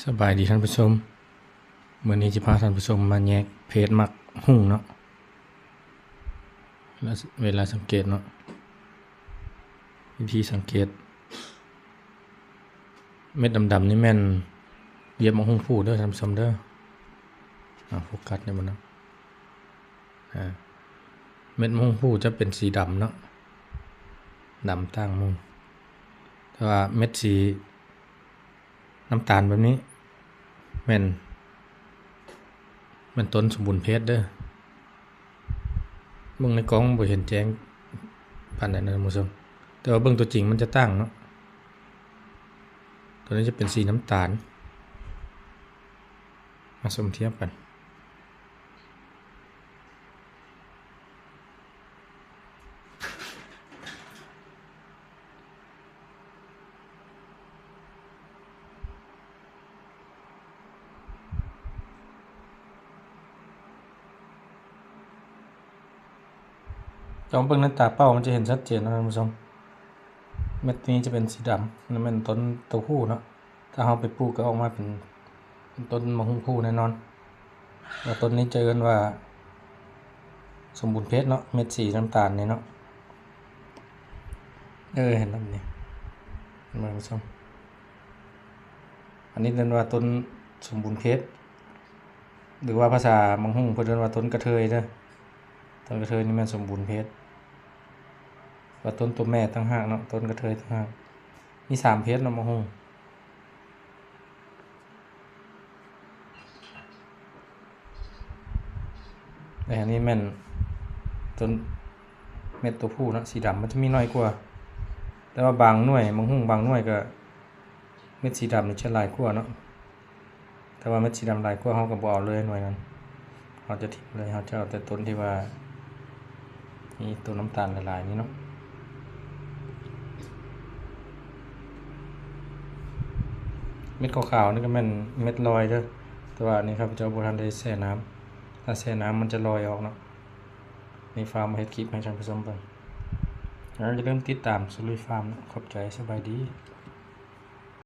ສະບາຍດີທ່ານຜູ້ຊົມ, ມື້ນີ້ຊິພາທ່ານຜູ້ຊົມມາແຍກເພດໝາກຫຸ່ງເນາະ. ເວລາ ເວລາສັງເກດເນາະ, ວິທີສັງເກດ ເມັດດຳໆນີ້ແມ່ນຢຽບໝາກຫຸ່ງພູເດີທ່ານຜູ້ຊົມເດີ. ອາ ໂຟກັສໄດ້ບໍ່ເນາະ? ອາ ເມັດໝາກຫຸ່ງພູຈະເປັນສີດຳເນາະ, ດຳຕ່າງໝູ່, ແຕ່ວ່າເມັດສີ ນ້ຳຕານແບບນີ້ແມ່ນ ແມ່ນຕົ້ນສົມບູນເພດເດີ. ເບິ່ງໃນກ້ອງບໍ່ເຫັນແຈ້ງປານໃດນະທ່ານຜູ້ຊົມ, ແຕ່ວ່າເບິ່ງຕົວຈິງມັນຈະຕ່າງເນາະ. ຕົວນີ້ຈະເປັນສີນ້ຳຕານ, ມາສົມທຽບກັນ. ຈອງເບິ່ງໃນຕາເປົ່າມັນຈະເຫັນຊັດເຈນເນາະທ່ານຜູ້ຊົມ. ເມັດນີ້ຈະເປັນສີດຳ, ນັ້ນແມ່ນຕົ້ນເຕົ້າຫູ້ເນາະ. ຖ້າເຮົາໄປປູກກໍອອກມາເປັນ ເປັນຕົ້ນໝາກຫຸ່ງພູແນ່ນອນ. ແລ້ວຕົ້ນນີ້ຈະເອີ້ນວ່າສົມບູນເພດເນາະ, ເມັດສີນ້ຳຕານນີ້ເນາະ. ເອີ ເຫັນແລ້ວນີ້ ທ່ານຜູ້ຊົມ, ອັນນີ້ເອີ້ນວ່າຕົ້ນສົມບູນເພດ ຫຼືວ່າພາສາໝາກຫຸ່ງເພິ່ນເອີ້ນວ່າຕົ້ນກະເທີຍເດີ. ຕົ້ນກະເທີຍນີ້ແມ່ນສົມບູນເພດ, ວ່າຕົ້ນຕົວແມ່ຕ່າງຫາກເນາະ, ຕົ້ນກະເທີຍຕ່າງຫາກ. ມີສາມເພດເນາະໝາກຫຸ່ງ. ແຕ່ອັນນີ້ແມ່ນຕົ້ນເມັດຕົວຜູ້ເນາະ, ສີດຳມັນຈະມີໜ້ອຍກວ່າ, ແຕ່ວ່າບາງໜ່ວຍ ໝາກຫຸ່ງບາງໜ່ວຍກໍເມັດສີດຳນີ້ຈະຫຼາຍກວ່າເນາະ. ແຕ່ວ່າເມັດສີດຳຫຼາຍກວ່າ ເຮົາກໍບໍ່ເອົາເລີຍໜ່ວຍນັ້ນ, ເຮົາຈະຖິ້ມເລີຍ, ເຮົາຈະເອົາແຕ່ຕົ້ນທີ່ວ່າມີຕົວນ້ຳຕານຫຼາຍໆນີ້ເນາະ. ເມັດຂາວໆນີ້ກໍແມ່ນເມັດລອຍເດີ, ແຕ່ວ່າອັນນີ້ຂ້າພະເຈົ້າບໍ່ທັນໄດ້ແຊ່ນ້ຳ, ຖ້າແຊ່ນ້ຳມັນຈະລອຍອອກເນາະ. ນີ້ຟ້າວມາເຮັດຄລິບໃຫ້ທ່ານຜູ້ຊົມເບິ່ງ. ຢ່າລືມຕິດຕາມສຸລຸຍຟາມເນາະ. ຂອບໃຈ, ສະບາຍດີ.